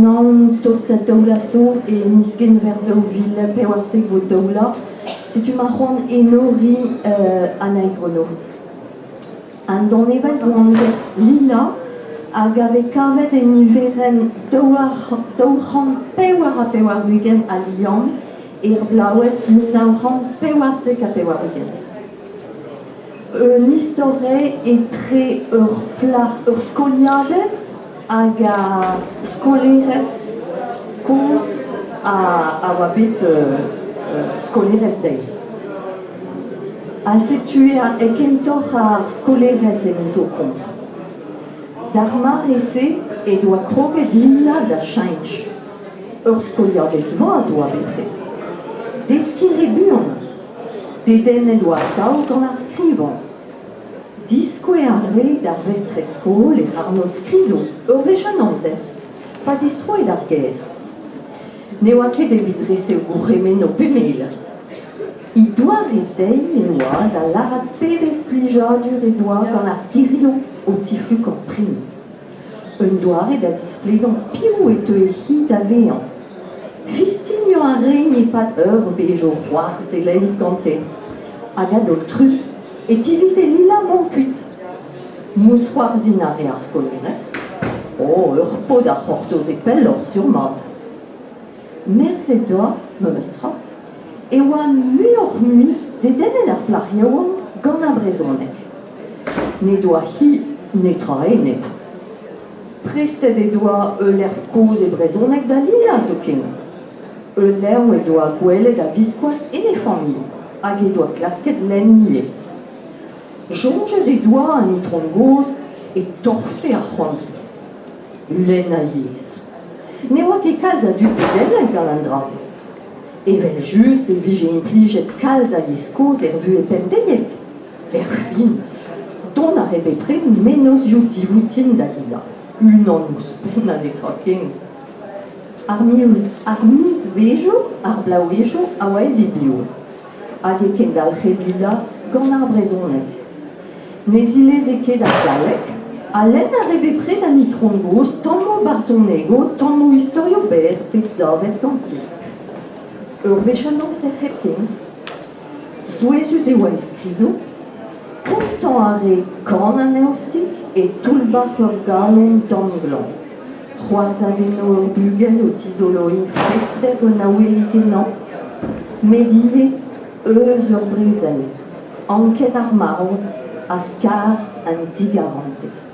Anaon tost da daoulañ zo e miz Genver 2014 vo daoulañ. Setu ma c'hoant enoriñ Annaig Renaud. An danevell zo anvet Lila hag a vez kavet e niverenn 284 Al Liamm er bloavezh 1994. Un istor eo etre ur plac'h, ur skoliadez hag ar skolaerez kozh a oa bet skolaerez dezhi. Ha setu eo kentoc'h ar skolaerez eme zo komz. D'ar mare-se he doa kroget Lila da cheñch. Ur skoliadez vat oa bepred. Deskiñ re buan. Dedennet oa atav gant ar skrivañ. Diskouez a rae d'ar vestrez-skol e c'harnod-skridoù ur wech an amzer, pa zistroe d'ar gêr. Ne oa ket evit resev gourc'hemennoù pe mel. He doare dezhi e oa da lârat pebezh plijadur he doa gant ar gerioù o tiflukañ prim. Un doare da zisplegañ piv e teue-hi da vezañ. Fistilhañ a raent e-pad ur wech o c'hoarzh e-leizh gante. Hag a-daol-trumm e tivize Lila mont kuit. Mousc'hoarzhin a rae ar skolaerez. Oh, ur paotr a c'hortoze pelloc'h sur-mat. Merzet doa, memes tra, e oa muioc'h-mui dedennet ar plac'h yaouank gant ar brezhoneg. N'he doa-hi netra enep. Prestet he doa ul levr kozh e brezhoneg da Lila zoken. Ul levr he doa gwelet a-viskoazh en he familh hag he doa klasket lenn ivez. Soñjet he doa an itron gozh e torrfe ar c'hoant-se. Lenn a yezh. Ne oa ket kalz a dud dedennet gant an dra-se. Evel-just e vije implijet kalz a yezh kozh er vuhez pemdeiek. Erfin, dont a rae bepred mennozhioù divoutin da Lila, unan ouzhpenn ha netra ken. Ar mizvezhioù, ar bloavezhioù a oa aet e-biou, hag e kendalc'he Lila gant ar brezhoneg. Ne zileze ket ar galleg, ha lenn a rae bepred an itron gozh tammoù barzhonegoù, tammoù istorioù berr bet savet ganti. Ur wech an amzer hepken. Souezhus e oa e skridoù. Kontañ a rae kan an eostig e toull-bac'h ur galon danglañ. C'hoarzhadennoù ur bugel o tizoloiñ freskder un awelig ennañ. Met ivez eus ur brezel, anken ar marv ha skar an digarantez.